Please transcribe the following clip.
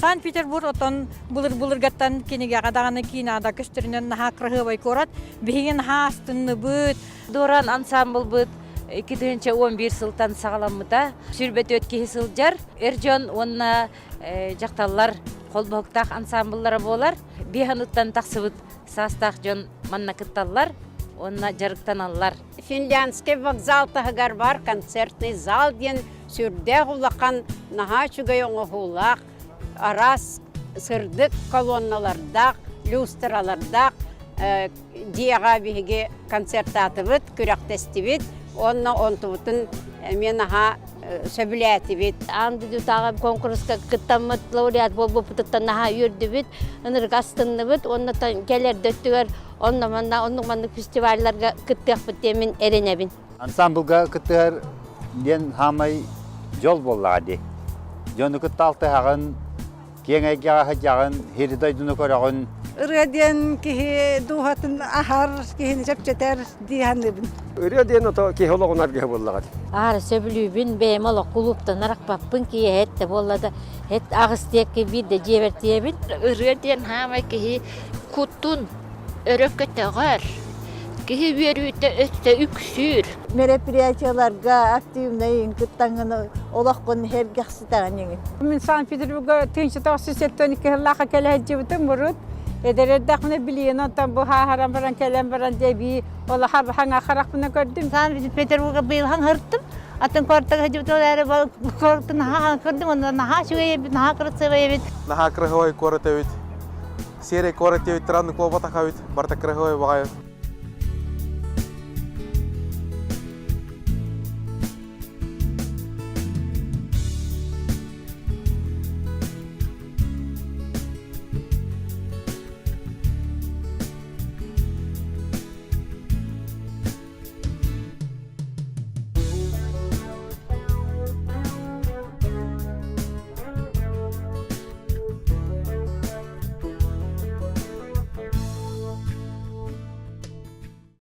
Санкт-Петербург отон былыр-былыргаттан кинигэҕэ даҕаны киинэҕэ да көстөрүнэн наһаа кыраһыабай куорат. Биһиги наһаа астынныбыт. Дуораан ансаамбылбыт 2011 сылтан саҕаламмыта. 24 киһи сылдьар. Эр дьон уонна дьахталлар холбоһуктаах ансаамбыллара буолар. Биэс аныттан тахсыбыт саастаах дьон манна кытталлар уонна дьарыктаналлар. Финляндский вокзал таһыгар баар концертный зал диэн сүрдээх улахан, наһаа үчүгэй оҥоһуулаах, араас сырдык колонналардаах, люстралардаах дьиэҕэ биһиги концертаатыбыт, күрэхтэстибит уонна онтубутун эмиэ наһаа сөбүлээтибит. Аан дойдутааҕы куонкуруска кыттаммыт лауреат буолбуппутуттан наһаа үөрдүбүт, ынырык астынныбыт уонна кэлэр да өттүгэр онно-манна оннук-маннык фестивалларга кыттыахпыт диэммин эрэнэбин. Ансамблга кыттыһар диэн хаамай дьол буоллаҕа дии. Дьону кытта алтыһаҕын, киэҥ эйгэҕэ сылдьаҕын, сири дойдуну көрөҕүн. Ырыа диэн киһи дууһатын аһар, киһини чэпчэтэр дии саныыбын. Ырыа диэн ото киһи олоҕун аргыһа буоллаҕа дии. Аара сөбүлүүбүн, бэйэм олох кулууптан арахпаппын, киэһэ эттэ буолла да, эт аҕыс диэки биирдэ дьиэбэр тиийэбин. Ырыа диэн хаамай киһи кутун өрө көтөҕөр, киһи үөрүүтэ өссө үксүүр. Мероприятиеларга активнай кыттаҥҥын олоххун сэргэхситэҕин. Мин Санкт-Петербурга 1972 сыллаахха кэлэ сылдьыбытым урут. Эдэр эрдэхпинэ билиэн онтон бу хааһаран баран кэлэн баран дьэбии олаха хаҥа харахпына көрдүм. Санкт-Петербурга быйыл хаҥырттым. Атын куортага сылдьыбытым эрээри куораты наһаа көрдүм, онно наһаа үчүгэй эбит, наһаа красивый эбит. Наһаа красивый куорат эбит. Серый куорат диэбиттэр, аны куобатах эбит, барыта красивый баҕайы.